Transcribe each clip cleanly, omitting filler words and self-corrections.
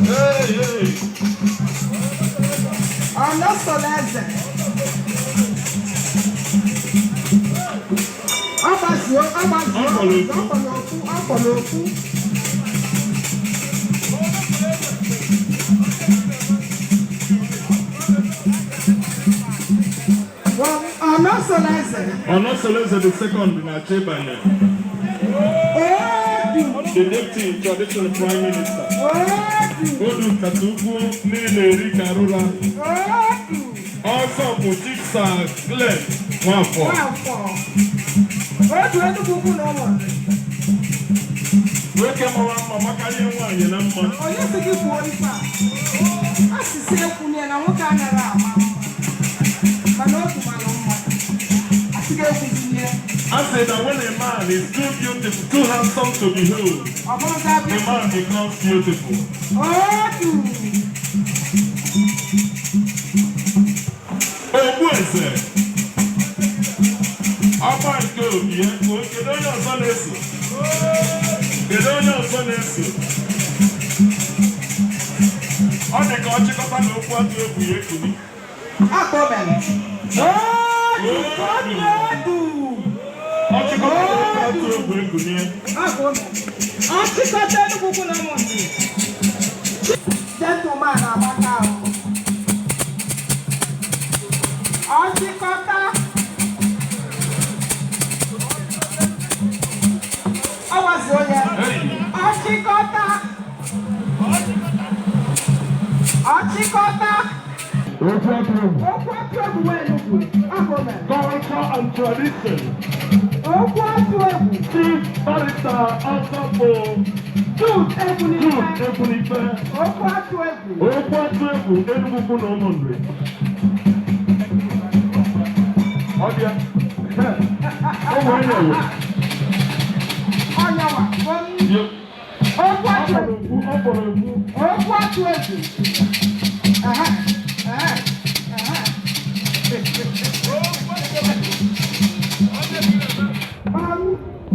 Hey, hey. Ọnọsọleze. Ọgbazuo, ọgbazuo, Ọ kpọrọ okwu. ọ kpọrọ okwu, ọ kpọrọ okwu. Ọnọsọleze. Ọnọsọleze the second na-achọ ịbanye. Odu. The deputy traditional prime minister. Odu. Odu nkata ukwu niile eri ka arụra. Odu. Ọsọ bụ Chief Sir Glenn Nwafọ. Nwafọ. Odu Enugu Ukwu na Ụmụnri. Nwoke mara mma makarịa nwaanyị na mma. Onye sị gị kwuo ife a? Asịsị ekwunye na nwoke anaghị ama mma. Mana otu mara mma. Asị gị ekwuzinye. A sị na when a man is too beautiful, too handsome to behold, Ọ bụrụza the man becomes beautiful. Odu. Ogbueze. Ọgba nke obi ya, kedu onye ọzọ na-eso? Kedu onye ọzọ na-eso? Ọ dị ka ọchịkọta na okwu atụ egwu ya ekuli. Akpọ mere. Odu. Odu. Odu. Ọchịkọta na okwu atụ egwu ekulie. Akpọ mere. Ọchịkọta Enugu Ukwu na Ụmụnri. Gentleman amaka ahụ. Ọchịkọta. Ọwazi onye. Hey! Ọchịkọta. Ọchịkọta. Okwu atụ egwu. Okwu atụ egwu wee Enugu. Akpọ mere. Culture and tradition. Okwu atụ egwu. Chief Barrister Ọsọpụ Jude Egbunike. Jude Ekwunife. Okwu atụ egwu. Okwu atụ egwu Enugu Ukwu na Ụmụnri. Ọ bịa. O nwere ewe. Ọnyanwa. Yo. Okwu Ọ atụ kpọrọ egwu. okwu, ọ kpọrọ okwu. Okwu atụ egwu. Aha, aha, aha.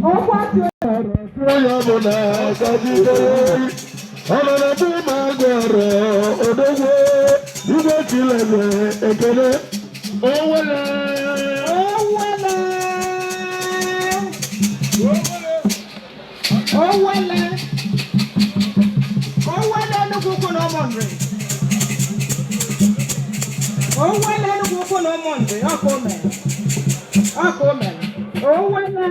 Okwu atụ egwu. Onye ọbụla gagide ọnọdụ bụ ma gwara odogwu igwe chileze ekele. Owele. Owele. Owele. Owele Enugu Ukwu na Ụmụnri. Owele Enugu Ukwu na Ụmụnri. Ọkụ o mere. Ọkụ o mere. Owele.